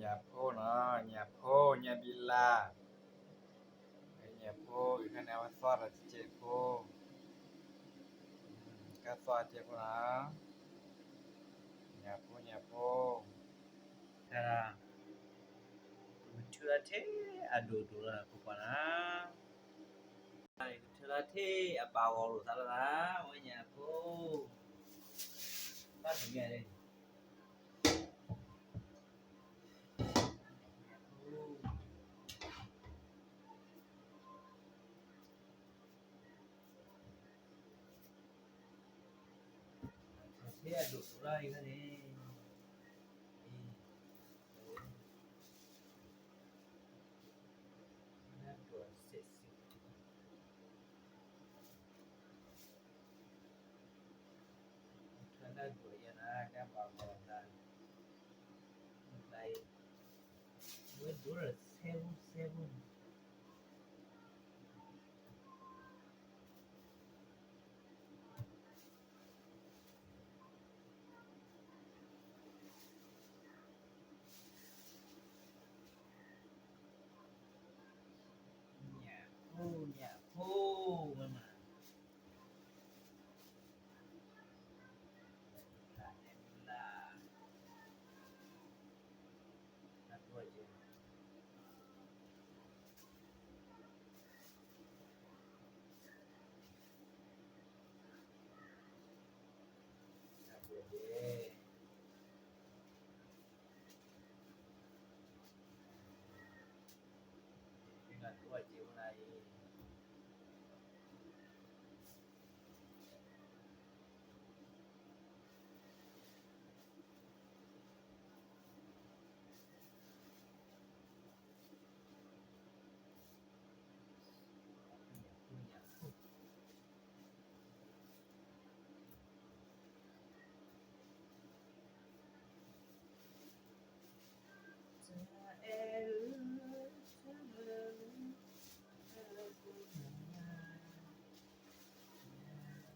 ညၣ်ဖိနီၤ, ညၣ်ဖိ, ညၣ်ဘံလၣ်, ညၣ်ဖိ, အံၤခါန့ၣ် အဝဲသီဒီးစဲးဖိ, ကသီစဲးဖိနီၤ, ညၣ်ဖိ ညၣ်ဖိ, တၢ်, ပကထုးလၢထဲအဒိၣ်ဒိၣ်လီၤ ပကွၢ်နၤ, ကထုးလၢထဲအပာ်ဂီၤလိာ်သးလီၤနၤ, ဝဲညၣ်ဖိ, ဘၣ်တမ့ၢ် ထဲအဒိၣ်ဒိၣ်လီၤအံၤန့ၣ်, အံၤ, နဒိၣ်စဲးစဲး, ထၢနဒိၣ်ယဲနၤ ကဘၣ်ဂီၤသး, မ့ၢ်ကျါအံၤ, ဝဲဒိၣ်ဒီးဆဲးဖိဆဲးဖိန့ၣ် ညၣ်ဖိ ညၣ်ဖိဝဲမး, တၢ်ဒိၣ်ကဲ တၢ်ဒိၣ်ကဲ, တၢ်ဒိၣ်ကဲဝဲဒၣ်အံ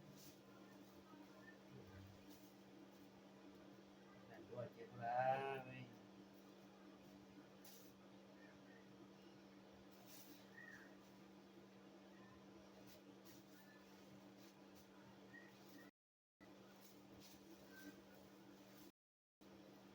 ၤ,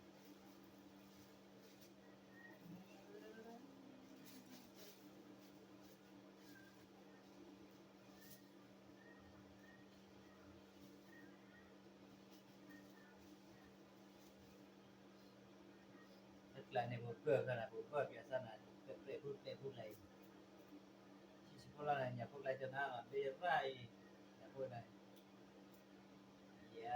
တကျါန့ၣ် ပကပၢၢ်အခါန့ၣ် ပကပၢၢ်ပၠးစၢ်နၤ ပျဲၢ်ဖိပျဲၢ်ဖိကျါအံၤ, ဆံးဆံးဖိလၢ်လၢ် ညၣ်ဖိကျါကၠီနၤ မ့ၢ်ယရၣ်အံၤ, ညၣ်ဖိန့ၣ်, ယၤ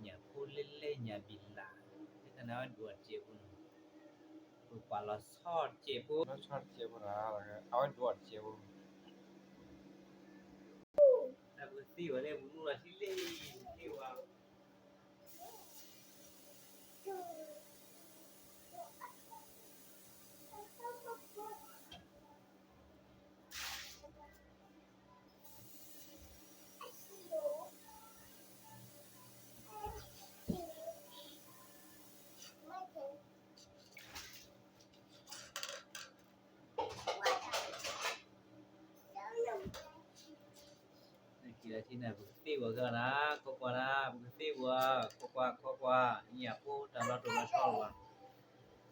ညၣ်ဖိလဲလဲ ညၣ်ဘံလၣ်, တၢ်န့ၣ်အဝဲဒိၣ်အစဲးဖိန့ၣ်, ပပာ်လီၤဆီစဲးဖိ, လီၤဆီစဲးဖိ, အဝဲဒိၣ်အစဲးဖိ, တၢ်ပကသ့ဝဲလၢပကနုာ်လီၤထံလံ, ပကသ့ဝဲ နက့ၤလၢထံန့ၣ် ပကသ့ဝဲကနၤ, ခိးကွၢ်နၤ, ပကသ့ဝဲ, ခိးကွၢ် ခိးကွၢ်, ညၣ်ဖိတၢ်လီၤတိၢ်လီၤဆီလီၤဘၣ်,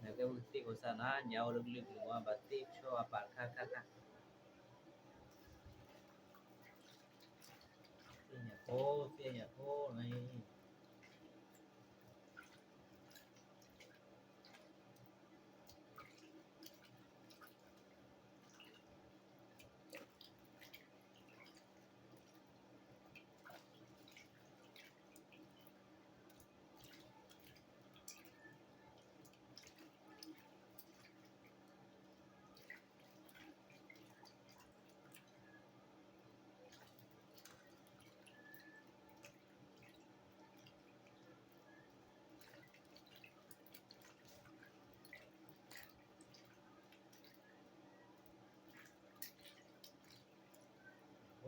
နကဲပကသ့ဝဲစၢ်နၤ, ညၣ်အိၣ်လၢကလုာ်ကလုာ်ဝဲ ဘၣ်သ့ဆီအပာ်တခါခါခါ, သ့ၣ်ညၣ်ဖိ, သ့ၣ်ညၣ်ဖိနၤအံၤ တၢ်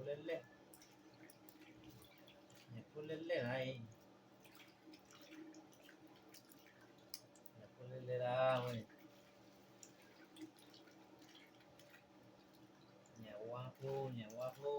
လဲၣ်လဲၣ်, ညၣ်ဖိလဲၣ်လဲၣ်လၢအံၤ, ညၣ်ဖိလဲၣ်လဲၣ်လၢဝဲ, ညၣ်ဝါဖိ ညၣ်ဝါဖိ.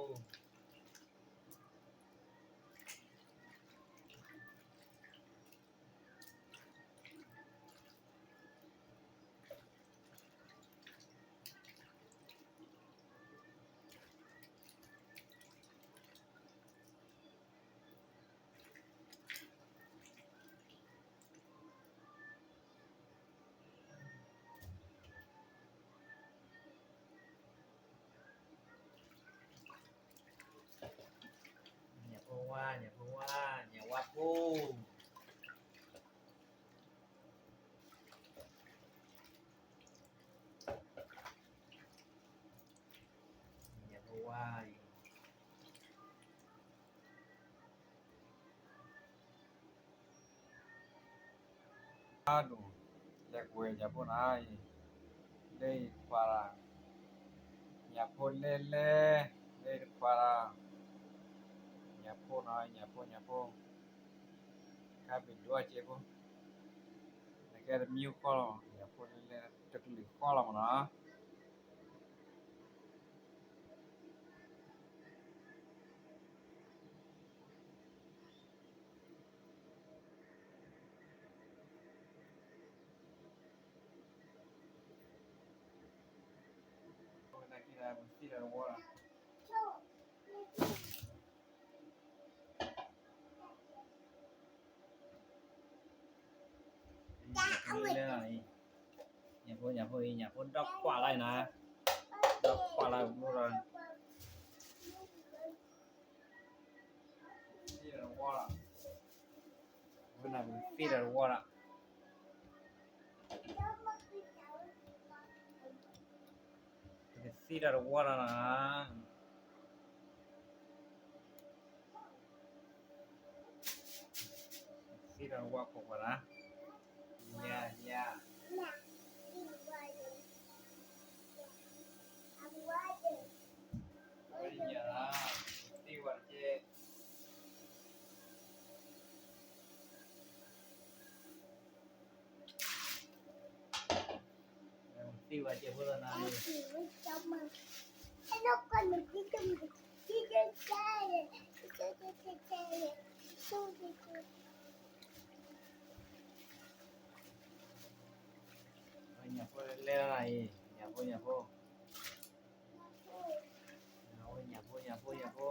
ညၣ်ဖိဝါ ညၣ်ဖိဝါ ညၣ်ဝါဖိ. ညၣ်ဖိဝါအံၤ အဒိၣ်, လဲၤကွဲးညၣ်ဖိနၤအံၤ, လၢအံၤတခွးလၢ်, ညၣ်ဖိလဲၣ်လဲၣ်, လၢအံၤတခွးလၢ်, ညၣ်ဖိနီၤ ညၣ်ဖိ ညၣ်ဖိ, ကါဘ့ၣ်ဒိၣ်အစဲးဖိ, နကဲတမံၤဃီလီၤ, ညၣ်ဖိလဲၣ်လဲၣ် တကလုာ်ဃီလီၤမးနီၤ. ညၣ်ဖိ ညၣ်ဖိအံၤ ညၣ်ဖိဒီခွးလၢ်နၤ, ဒီခွးလၢ်ဘျီလီၤ. သ့ဒီးတဝီလီၤ, ဝဲနၤပကသ့ဒီးတဝီလီၤ, ပကသ့ဒီးတဝီလီၤနၤ. သ့ဒီးတဝီခိၣ်ပှၤနၤ, ညၣ် ညၣ် ညၣ်, သ့ဝဲတကဲ သ့ဝဲကဲဖိလီၤနၤ, ညၣ်ဖိလဲၣ်လၢနၤအံၤ, ညၣ်ဖိ ညၣ်ဖိ, ညၣ်ဖိ ညၣ်ဖိ ညၣ်ဖိ,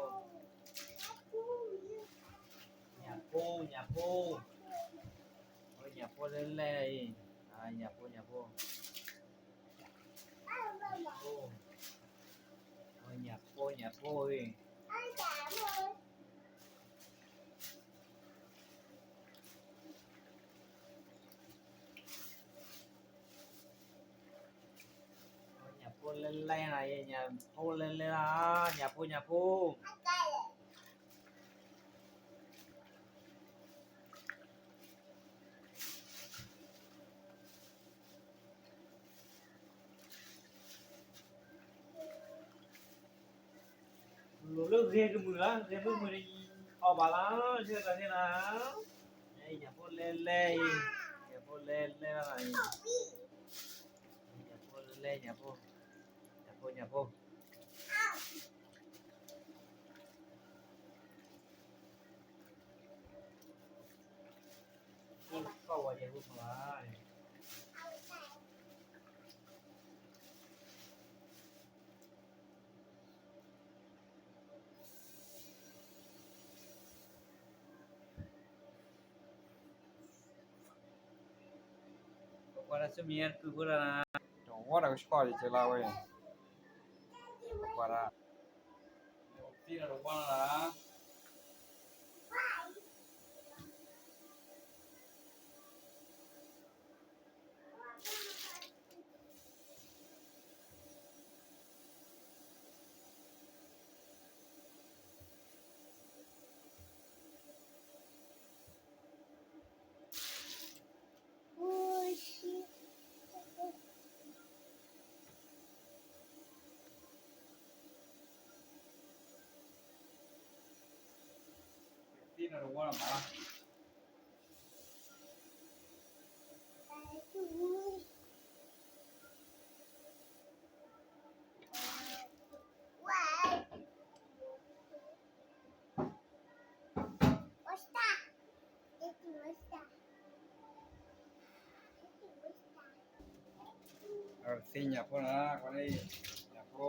ညၣ်ဖိ ညၣ်ဖိ, ညၣ်ဖိလဲၣ်လဲၣ်အံၤ, ညၣ်ဖိ ညၣ်ဖိ, ညၣ်ဖိ ညၣ်ဖိအံၤ. ညၣ်ဖိလဲၣ်လဲၣ်နၤအံၤ, ညၣ်ဖိလဲၣ်လဲၣ်လၢ, ညၣ်ဖိ ညၣ်ဖိ. လိၤလၢဂဲၤကမုာ်လီၤ, ဂဲၤမုာ်မုာ်န့ၣ် အီၣ်ဘၣ်လီၤ, ဆၢတၢ်န့ၣ်လီၤ. ညၣ်ဖိလဲၣ်လဲၣ်အံၤ, ညၣ်ဖိလဲၣ်လဲၣ်လၢနၤအံၤ, ညၣ်ဖိလဲၣ်လဲၣ် ညၣ်ဖိ, ညၣ်ဖိ ညၣ်ဖိ. ပကွၢ်လၢဆူမဲာ်ညါတကုၢ်ဖိလီၤ, တဝီတၢ်ကဆှီယကလီၤဝဲ, ပကွၢ်လၢ, သ့ဒီးတဝီလီၤ. တဝီလီၤမးလီၤ. သ့ၣ်ညၣ်ဖိနီၤ ကွၢ်လၢ ညၣ်ဖိ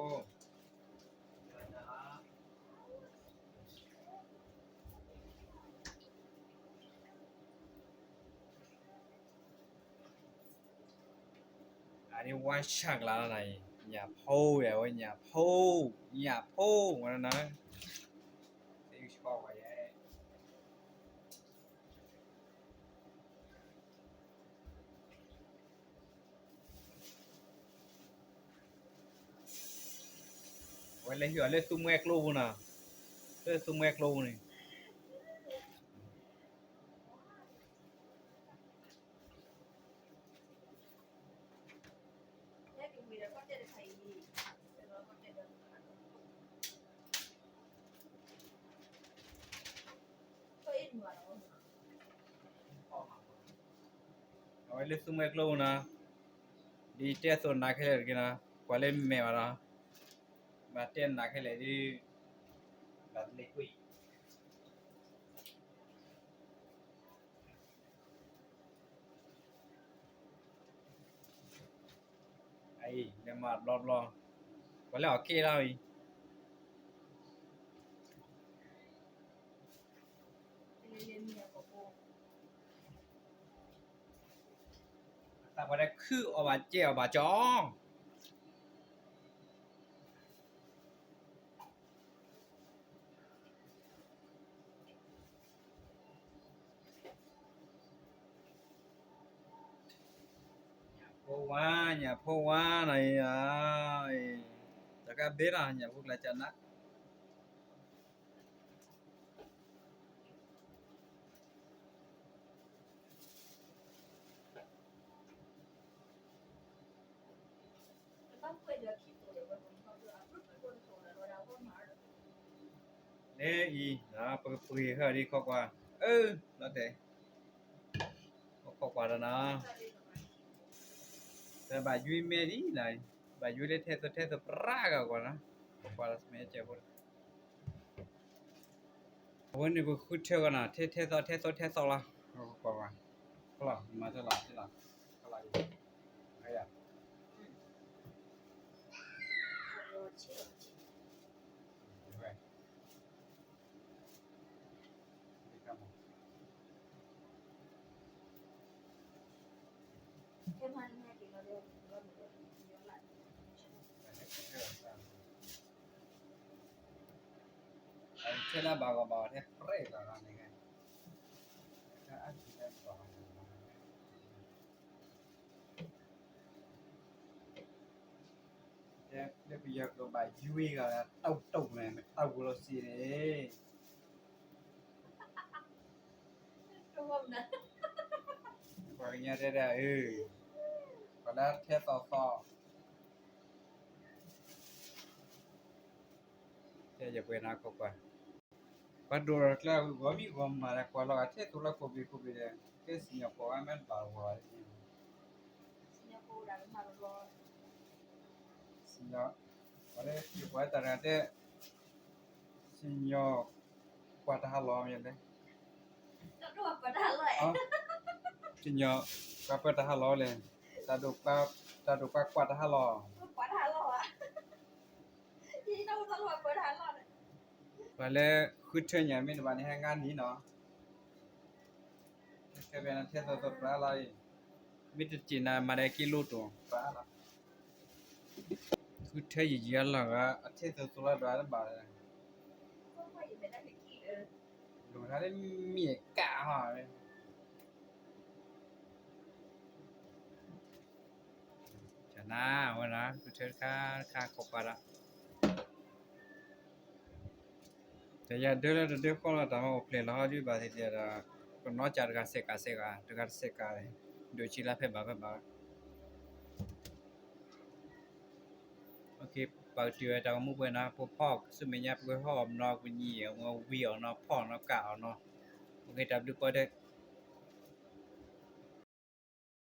အဒံးဝါဆၣ်ကျါလီၤနၤအံၤ ညၣ်ဖိဝဲ အဝဲညၣ်ဖိ ညၣ်ဖိဝဲနီၤ သ့ၣ်ကဆှီဝဲယဲ အဝဲလဲၤဟံးအီၤလၢသူမှဲကျိပူၤနီၤ, လၢသူမှဲကျိပူၤန့ၣ် အဝဲလၢသူမှဲကျိပူၤနီၤ, ဒ်တဲအသိးနးခဲလၢာ်တက့ၢ်နီၤ, ကွၢ်လၢမဲာ်ဘၣ်နီၤ, ဘၣ်တဲနးခဲလၢာ်ဒ် ဘၣ်တလ့ၤကွံာ် အံၤ လဲၤမၤဘျီဘျီ, ပှၤလၢအီၤက့ၣ်လီၤအံၤ, တၢ်ပှၤတဲခုၣ်အီၤဘၣ်ကဲအီၤဘၣ်ကၠီ ဖိဝါ ညၣ်ဖိဝါနီၤအံၤ, တၢ်ကဘ့လီၤ ညၣ်ဖိကျါကနၣ် လၢအံၤ ပကပှ့ၤဃာ် ဒ်ခီကွၢ်, အၢ လီၤတဲာ်, ခီကွၢ်ဒီးနီၤ, တဘၣ်ယွံမဲာ်ဒ်နီၤ, ဘၣ်ယွံလၢထဲသိးထဲသိးပြၢကကွၢ်နီၤ, ကွၢ်လီၤစမဲကဲးဖိ အဝဲန့ၣ်ပဃုထၢကီးနီၤ, ထဲထဲသိးထဲသိးထဲသိးလီၤ, ကွၢ်ကွၢ်, ကလီၤ မၤတလီၤ တလီၤ, ကလီၤ, ထဲလၢဘၣ်ဂီၤဘၣ်ဂီၤထဲပြဲးလီၤန့ၣ်, လၢပယီၤကျိာ်ဘၣ်ယွံဂၤလၢ တိၢ်တိၢ်န့ၣ် မ့ၢ်တိၢ်ပူၤလီၤစံးန့ၣ် ပှၤကညီတဲဒၣ်အၢ, ပှၤလၢထဲသိးသိး, တဲယပှဲၤနၤခိၣ်ကွၢ်, ပှၤဒိၣ်ကျဲဂီၤမံဂီၤမးဒီး ကွၢ်လီၤဂာ်ထဲသိးလၢခိၣ်ဘ့ၣ်ခိၣ်ဘ့ၣ်ဒီး ကဲစံၣ်ညီၣ်ကွီၢ်ဝဲမ့ၢ်တဘၣ်ဂီၤလီၤ, စံၣ်ညီၣ် ပှၤလၢယပှၤတၢ်တဂၤတဲ စံၣ်ညီၣ် ကွၢ်တဟးလီၤမ့ၢ်လဲၣ်, စံၣ်ညီၣ် ကွၢ်ပၢတဟးလီၤလဲၣ်, တၢ်ဒိၣ်ကွၢ်ကွၢ်တဟးလီၤ, ပှၤလၢဃုထၢညါမ့ၢ်တဘၣ်န့ၣ် ဟဲငါနံၤနီၤ, ထဲသိးသိးပြးလီၤအံၤ, မ့ၢ်တစံးနၤမၤဒီးက့ၤလိၣ်တိၤပြးလီၤ, ဃုထၢယံာ်ယံာ်အလီၢ်ဂၤ အထဲသိးသိးလီၤဒွးတဘၣ်, ဒိၣ်ထါလၢမ့ၢ်ကးဟီ, ကနၣ်ဝဲဒၣ် ဃုထၢတခါတခါခိၣ်ကွၢ်ဒီး တယၤဒၢလၢတဒၢဃီလီၤ တၢ်မၤအိၣ်ဖျဲၣ်လီၤဟီဒုဘၣ်သ့ၣ်သ့ၣ်ဒီး ကနီၢ်ကၢ်တဂၤစဲးကးစဲးဂၤ တဂၤတစဲးကး, ဒိၣ်ဆံလၢဖဲဘၣ်ဖဲဘၣ်, ပာ်ကတုာ်ဝဲတၢ်ဂီၤမူပှဲၤနီၤ ပဖီၣ်ဆူမဲာ်ညါ ပကဟီၣ်အီၤမနီၤ ပကညံၣ်အီၤမနီၤ ဝံအီၤနီၤ ဖီၣ်နီၤ ကၣ်အီၤနီၤ အဃိတၢ်ဘျုးပှၤဒီး